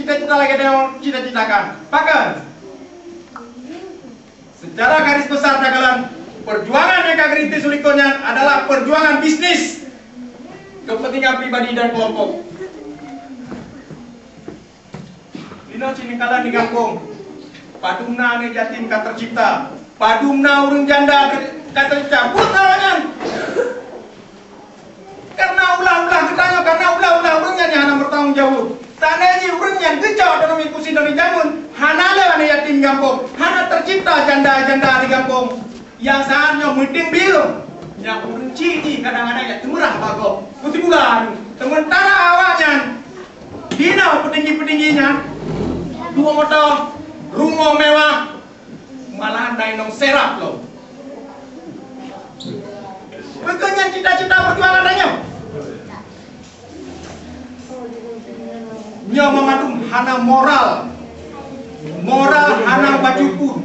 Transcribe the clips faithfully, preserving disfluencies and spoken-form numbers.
cita-cita lagèe tanyoe cita-citakan. Pakon? Secara garis besar takalon, perjuangan nyang ka geurintis u likot nyan adalah perjuangan bisnis, kepentingan pribadi dan kelompok. Inoe cit neukalon di gampông, padum na aneuk yatim ka tercipta, padum na ureueng janda ka tercipta. Buet awaknyan. Karena ulah-ulah geutanyoe, karena ulah-ulah ureueng nyan nyang hana bertanggung jawab. Seandainya ureueng nyan geucok otonomi khusus dari jameun, hana lé aneuk yatim gampông, hana tercipta janda-janda di gampông. Nyang saat nyoe meudeng bieu, nyang ureueng cit jih kadang-kadang jak teumeurah bak gob. Putih bulan. Sementara awaknyan, dinoe peutinggi-peutinggi nyan, dua moto, rumoh mewah, malahan na inong serap lom. Bukan nyan cita-cita perjuangan tanyoe. Nyoe meumandum hana moral. Moral hana bacut pun.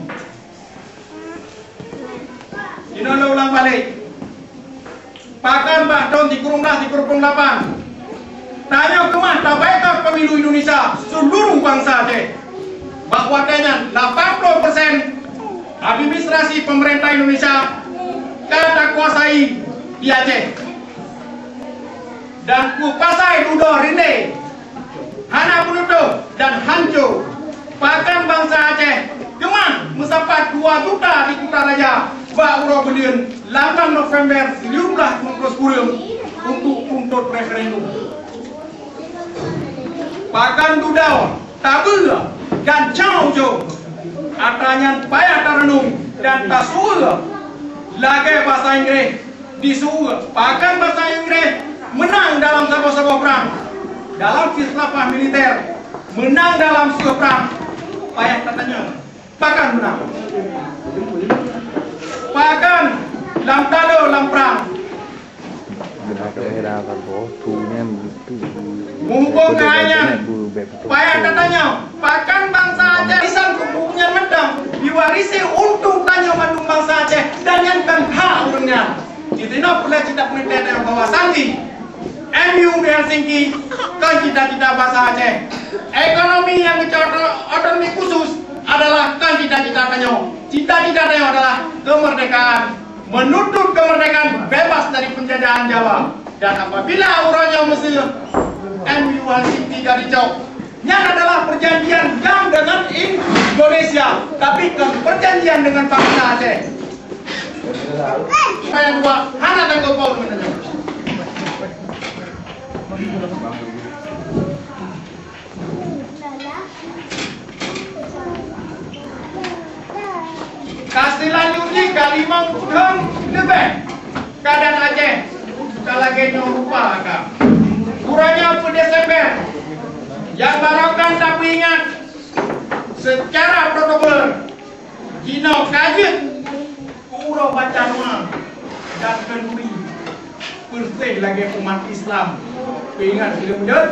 Inoe lôn ulang balek. Pakon bak thôn sikureueng blah sikureueng lapan, tanyoe keumah tabaikot pemilu Indonesia seluruh bansa Aceh. Bak watèe nyan, lapan ploh persen administrasi pemerintah Indonesia ka takuasai di Aceh. Dan kuasai dudoe rindèe, hana peunutoh dan hanco. Pakon bansa Aceh keumah meusapat dua juta di Kuta Raja bak uroe buleuen lapan November seribu sembilan ratus sembilan puluh untuk tuntut referendum. Pakon dudoe, tabeue dan cau-cau, atra nyan payah tareunung dan tasueue lagèe basa Inggréh. Disueue, pakon basa Inggréh meunang dalam saboh-saboh prang. Dalam khilafah militer, meunang dalam sueue prang. Payah tatanyong, pakon meunang? Pakon lam taloe lam prang? Mumpung keuhai nyan, payah tatanyong, pakon bansa Aceh isan keubukan mantong diwarisi untuk tanyoe mandum bansa Aceh dan nyan kon hak ureueng nyan. Disinoe peureulèe cita peureulèe bahwa sanksi M U di Helsinki kon cita-cita bansa Aceh. Ekonomi nyang geucok otonomi khusus adalah kon cita-cita tanyoe. Cita-cita tanyoe adalah kemerdekaan, menuntut kemerdekaan bebas dari penjajahan Jawa. Dan apabila uroe nyoe meuseu M U Helsinki ka geucok, nyan adalah perjanjian GAM dengan Indonesia, tapi kon perjanjian dengan bangsa Aceh. Supaya dua hana tanggung jawab. Ka seulanjut jih ka limong thon leubeh keadaan Aceh ka lagèe nyoe rupa ka. Uroe nyoe peuet Desember, nyang barokah tapeuingat seucara protokol, jinoe ka jeuet keu uroe baca doa dan khanduri, peureuseh lagèe umat Islam. Peuingat lé meudeuh.